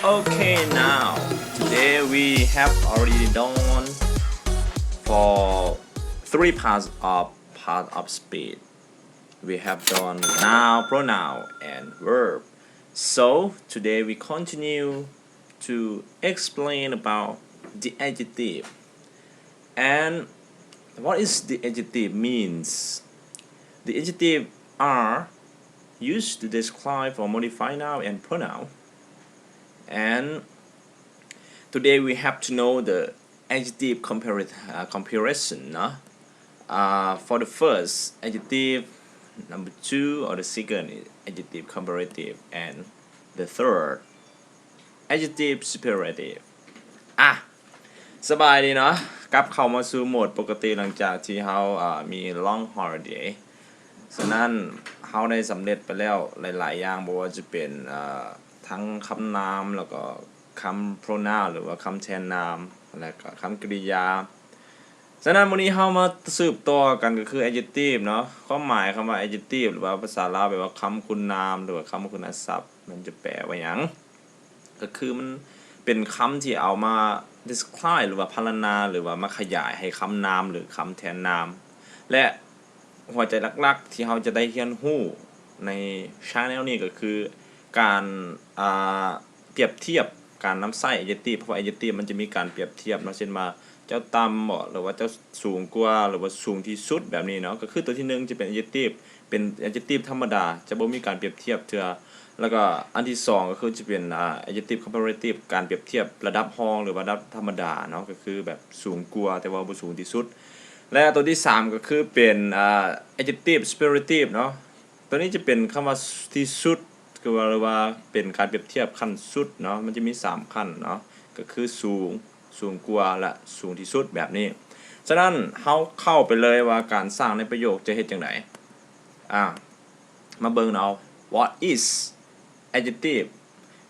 Okay, now, today we have already done for three parts of part of speech. We have done noun, pronoun, and verb. So, today we continue to explain about the adjective. And what is the adjective means? The adjective are used to describe or modify noun and pronoun. And today we have to know the adjective compar- uh, comparison ເນາະ. Uh, for the first adjective, number two, or the second adjective comparative, and the third adjective superlative. ອ່ະ ສະບາຍດີເນາະ ກັບເຂົ້າມາສູ່ໂໝດປົກກະຕິຫຼັງຈາກທີ່ເຮົາ ອ່າ ມີ long holiday. ສະນັ້ນເຮົາໄດ້ສຳເລັດໄປແລ້ວຫຼາຍໆຢ່າງ ບໍ່ວ່າຈະເປັນ ເອີ ທັງຄຳນາມ ແລ້ວກໍຄຳ pronoun ຫຼືວ່າຄຳແທນນາມ ແລ້ວກໍຄຳກິລິຍາ. ສະນັ້ນມື້ນີ້ເຮົາມາສືບຕໍ່ກັນ ກໍຄື adjective ເນາະ. ຄວາມໝາຍຄຳວ່າ adjective ຫຼືວ່າພາສາລາວແປວ່າຄຳຄຸນນາມ ຫຼືວ່າຄຳຄຸນນະສັບ ມັນຈະແປວ່າຫຍັງ? ກໍຄືມັນເປັນຄຳທີ່ເອົາມາ describe ຫຼືວ່າພັນລະນາ ຫຼືວ່າມາຂະຫຍາຍໃຫ້ຄຳນາມ ຫຼືຄຳແທນນາມ. ແລະ ຫົວໃຈຫຼັກໆທີ່ເຮົາຈະໄດ້ຮຽນຮູ້ໃນ channel ນີ້ກໍຄືການ ອ່າ ປຽບທຽບ ການນຳໃຊ້ adjective ເພາະວ່າ adjective ມັນຈະມີການປຽບທຽບເນາະ ເຊັ່ນວ່າ ເຈົ້າຕ່ຳບໍ ຫຼືວ່າເຈົ້າສູງກວ່າ ຫຼືວ່າສູງທີ່ສຸດ ແບບນີ້ເນາະ. ກໍຄືຕົວທີໜຶ່ງຈະເປັນ adjective ເປັນ adjective ທຳມະດາ ຈະບໍ່ມີການປຽບທຽບເທື່ອ. ແລ້ວກໍອັນທີສອງກໍຄືຈະເປັນ ອ່າ adjective comparative ການປຽບທຽບລະດັບຮອງ ຫຼືວ່າລະດັບທຳມະດາເນາະ ກໍຄືແບບສູງກວ່າ ແຕ່ວ່າບໍ່ສູງທີ່ສຸດ. ແລະ ຕົວທີສາມກໍຄືເປັນ ອ່າ adjective superlative ເນາະ. ຕົວນີ້ຈະເປັນຄຳວ່າທີ່ສຸດ ຄືວ່າ ຫຼືວ່າເປັນການປຽບທຽບຂັ້ນສຸດເນາະ. ມັນຈະມີສາມຂັ້ນເນາະ ກໍຄືສູງ, ສູງກວ່າ ແລະ ສູງທີ່ສຸດ ແບບນີ້. ສະນັ້ນເຮົາເຂົ້າໄປເລີຍວ່າການສ້າງໃນປະໂຫຍກຈະເຮັດຈັ່ງໃດ. ອາ ມາເບິ່ງເນາະ what is adjective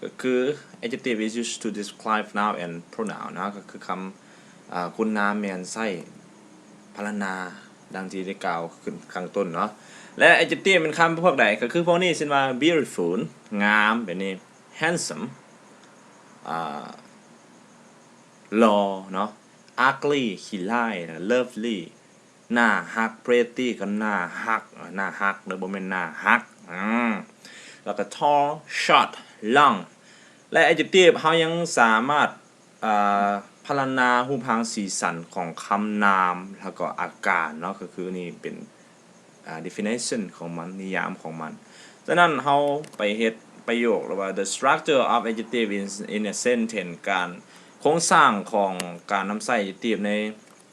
ກໍຄື adjective is used to describe noun and pronoun ເນາະ ກໍຄືຄຳ ອ່າ ຄຸນນາມແມ່ນໃຊ້ພັນລະນາ ດັ່ງທີ່ໄດ້ກ່າວຂຶ້ນຂ້າງຕົ້ນເນາະ. ແລະ adjective ແມ່ນຄຳພວກໃດ? ກໍຄືພວກນີ້ ເຊັ່ນວ່າ beautiful ງາມ ແບບນີ້ handsome ອ່າ ຫຼໍ່ເນາະ ugly ຂີ້ຮ້າຍ ແລະ lovely ໜ້າຮັກ pretty ກໍໜ້າຮັກ ໜ້າຮັກເດີ ບໍ່ແມ່ນໜ້າຮັກ. ອືມ ແລ້ວກໍ tall short long ແລະ adjective ເຮົາຍັງສາມາດ ອ່າ ພັນລະນາຮູບຮ່າງສີສັນຂອງຄຳນາມ ແລ້ວກໍອາການເນາະ ກໍຄືນີ້ເປັນ ອ່າ definition ຂອງມັນ ນິຍາມຂອງມັນ. ສະນັ້ນເຮົາໄປເຮັດປະໂຫຍກ ຫຼືວ່າ the structure of adjective in, in a sentence ການ ໂຄງສ້າງຂອງການນຳໃຊ້ adjective ໃນ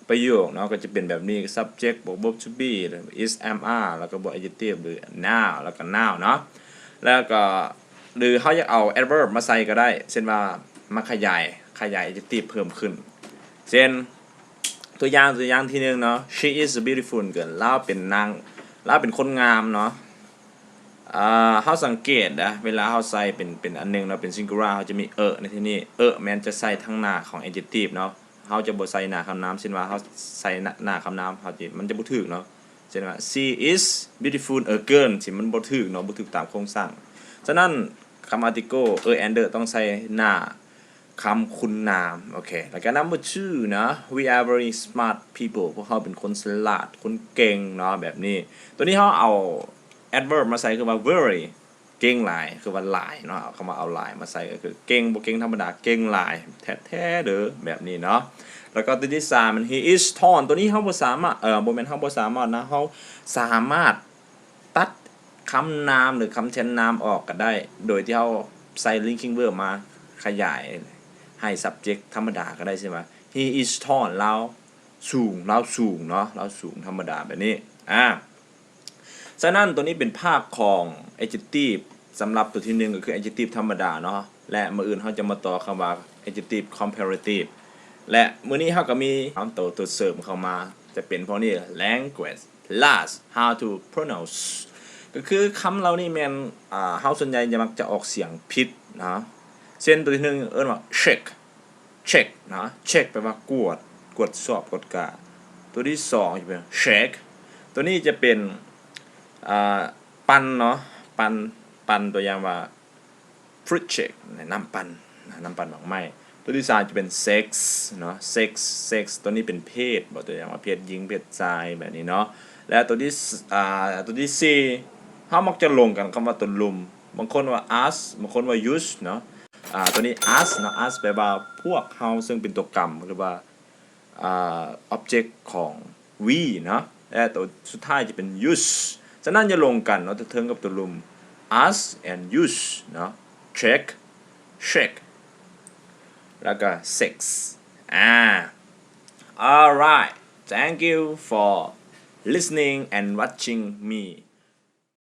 ປະໂຫຍກເນາະ ກໍຈະເປັນແບບນີ້ subject ບວກ verb to be ຫຼື is, am, are ແລ້ວກໍບວກ adjective ຫຼື noun ແລ້ວກໍ noun ເນາະ ແລ້ວກໍ ຫຼືເຮົາຢາກເອົາ adverb ມາໃສ່ກໍໄດ້ ເຊັ່ນວ່າມາຂະຫຍາຍ ຂະຫຍາຍ adjective ເພີ່ມຂຶ້ນ ເຊັ່ນ ຕົວຢ່າງ ຕົວຢ່າງທີໜຶ່ງເນາະ She is a beautiful girl ລາວເປັນນາງ ລາວເປັນຄົນງາມເນາະ. ເຮົາສັງເກດນະ ເວລາເຮົາໃສ່ເປັນ ເປັນອັນໜຶ່ງເນາະ ເປັນ singular ເຮົາຈະມີ a ໃນທີ່ນີ້ a ແມ່ນຈະໃສ່ທາງໜ້າຂອງ adjective ເນາະ. ເຮົາຈະບໍ່ໃສ່ໜ້າຄຳນາມ ເຊັ່ນວ່າເຮົາໃສ່ໜ້າ ໜ້າຄຳນາມ ເຮົາຈະ ມັນຈະບໍ່ຖືກເນາະ. ເຊັ່ນວ່າ She is beautiful a girl ຊິ ມັນບໍ່ຖືກເນາະ ບໍ່ຖືກຕາມໂຄງສ້າງ. ສະນັ້ນ ຄຳ article a and the ຕ້ອງໃສ່ໜ້າຄຳຄຸນນາມ. ໂອເຄ ແລ້ວກໍ number two ນະ We are very smart people ພວກເຮົາເປັນຄົນສະຫຼາດ ຄົນເກັ່ງເນາະ ແບບນີ້. ຕົວນີ້ເຮົາເອົາ adverb ມາໃສ່ ຄືວ່າ very ເກັ່ງຫຼາຍ ຄືວ່າຫຼາຍເນາະ ເອົາຄຳວ່າເອົາຫຼາຍມາໃສ່ ກໍຄືເກັ່ງ ບໍ່ເກັ່ງທຳມະດາ ເກັ່ງຫຼາຍແທ້ໆເດີ ແບບນີ້ເນາະ. ແລ້ວກໍຕົວທີສາມ He is tall ຕົວນີ້ເຮົາບໍ່ສາມາດ ເອີ ບໍ່ແມ່ນເຮົາບໍ່ສາມາດນະ ເຮົາສາມາດຕັດຄຳນາມ ຫຼື ຄຳແທນນາມອອກກໍໄດ້ ໂດຍທີ່ເຮົາໃສ່ linking verb ມາຂະຫຍາຍໃຫ້ subject ທຳມະດາກໍໄດ້ ເຊັ່ນວ່າ He is tall ລາວສູງ ລາວສູງເນາະ ລາວສູງທຳມະດາ ແບບນີ້ ອາ. ສະນັ້ນ ຕົວນີ້ເປັນພາກຂອງ adjective ສຳລັບຕົວທີໜຶ່ງ ກໍຄື adjective ທຳມະດາເນາະ ແລະ ມື້ອື່ນເຮົາຈະມາຕໍ່ຄຳວ່າ adjective comparative ແລະ ມື້ນີ້ເຮົາກໍມີຄຳໂຕ ໂຕເສີມເຂົ້າມາ ຈະເປັນພວກນີ້ language plus how to pronounce ກໍຄືຄຳເຫຼົ່ານີ້ແມ່ນ ອ່າ ເຮົາສ່ວນໃຫຍ່ຈະມັກຈະອອກສຽງຜິດເນາະ. ເຊັ່ນ ຕົວທີໜຶ່ງເອີ້ນວ່າ check check ນະ check ແປວ່າກວດ ກວດສອບ ກວດກາ. ຕົວທີສອງຈະເປັນ shake ຕົວນີ້ຈະເປັນ ອ່າ ປັ່ນເນາະ ປັ່ນ ປັ່ນ ຕົວຢ່າງວ່າ fruit shake ນ້ຳປັ່ນ ນຳປັ່ນໝາກໄມ້. ຕົວທີສາມຈະເປັນ ເຊັກ ເນາະ ເຊັກ ເຊັກ ຕົວນີ້ເປັນເພດ ບໍ່ ຕົວຢ່າງວ່າເພດຍິງ ເພດຊາຍ ແບບນີ້ເນາະ. ແລະຕົວທີ ອາ ຕົວທີສີ່ ເຮົາມັກຈະຫຼົງກັນຄຳວ່າຕົວລຸມ ບາງຄົນວ່າ ອາສ ບາງຄົນວ່າ ຢູສ ເນາະ. ອາ ຕົວນີ້ ອາສ ເນາະ ອາສ ແປວ່າພວກເຮົາ ເຊິ່ງເປັນຕົວກຳ ຫຼືວ່າ ອາ ອອບເຈັກຂອງ ວີ ເນາະ ແລະໂຕສຸດທ້າຍຈະເປັນ ຢູສ. ສະນັ້ນຢ່າຫຼົງກັນເນາະ ຕົວເທິງກັບຕົວລຸ່ມ ອາສ ແອນ ຢູສ ເນາະ ເຊັກ ເຊັກ ແລ້ວກໍ ເຊັກ ອາ Alright, thank you for listening and watching me.